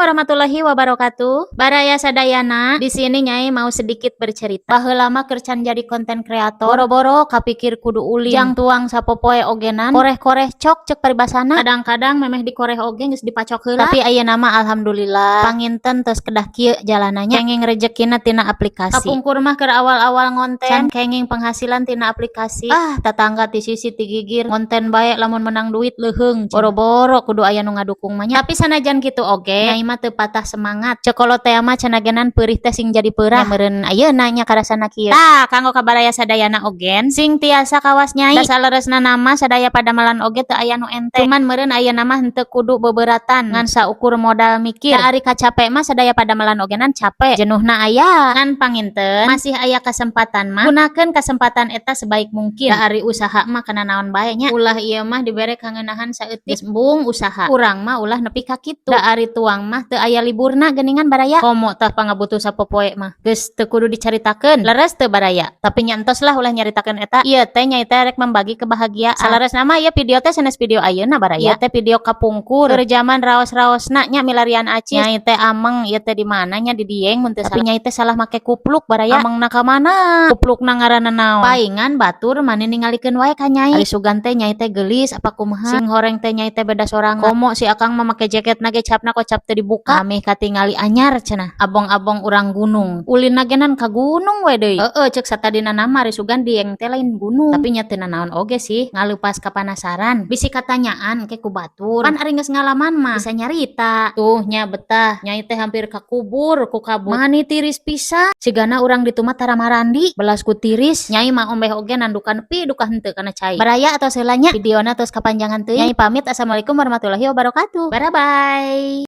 Warahmatullahi wabarakatuh. Baraya sadayana, di sini Nyai mau sedikit bercerita. Baheula mah keur can jadi konten kreator, boro-boro kapikir kudu ulin. Jang tuang sapopoe ogenan, koreh-koreh cok cek paribasana. Kadang-kadang memeh dikoreh oge geus dipacok heula. Tapi ayeuna mah alhamdulillah, panginten tos kedah kieu jalananya. Kenging rejekina tina aplikasi. Kapungkur mah keur awal-awal ngonten, can kenging penghasilan tina aplikasi. Ah, tatangga ti sisi ti gigir, ngonten bae lamun menang duit leuheung. Boro-boro kudu aya nu ngadukung mah nya. Tapi sanajan kitu oge, Nyai mah teu patah semangat. Cek kolot teh mah cenah genan peurih teh sing jadi peurah. Meureun ayeuna nya karasana kieu. Tah, kanggo ka baraya sadayana ogen, sing tiasa kawas Nyai. Da saleresna nama sadaya padamelan oge teu aya nu enteng. Cuman meureun ayeuna mah henteu kudu beberatan, ngan saukur modal mikir. Da ari kacape mah sadaya padamelan ogenan capek. Jenuhna aya. Ngan panginten masih aya kesempatan mah, gunakeun kesempatan eta sebaik mungkin. Da ari usaha mah kana naon bae nya. Ulah ieu mah dibere kangeunahan saeutik, geus embung usaha. Urang mah ulah nepi ka kitu. Da ari tuang mah teu aya liburna geuningan, baraya. Komo tah pangabutuh sapopoe mah. Geus teu kudu dicaritakeun. Leres teu, baraya? Tapi nya entos lah, ulah nyaritakeun eta. Ieu teh Nyai teh rek membagi kebahagiaan. Saleresna mah ieu video teh sanes video ayeuna, baraya. Ieu teh video kapungkur. Keur jaman raos-raosna nya milarian acis. Nyai teh ameng ieu teh di mana nya, di Dieng mun teu. Tapi Nyai teh salah make kupluk, baraya. Amengna ka mana? Kuplukna ngaranna naon? Paingan batur mani ningalikeun wae ka Nyai. Ari sugan teh Nyai teh geulis apa kumaha? Sing horeng teh Nyai teh beda sorangan. Komo si akang mah make jaketna ge capna kocap teu dibuka. Ameh katingali anyar cenah. Abong-abong urang gunung. Ulinna genan ka gunung we deui. Heeh, cek satadina nama ari sugan Dieng teh lain gunung. Tapi nya teu nanaon oge sih, ngaleupas kapanasaran. Bisi katanyaan ke ku batur. Pan ari geus ngalaman mah bisa nyarita. Tuh nya betah, Nyai teh hampir kakubur ku kabut. Mani tiris pisan. Sigana urang ditu mah tara marandi, belas ku tiris. Nyai mah ombeh oge nandukan nepi duka henteu kana cai. Baraya, atos heula nya. Videona tos kapanjangan teuing. Nyai pamit. Assalamualaikum warahmatullahi wabarakatuh. Bye bye.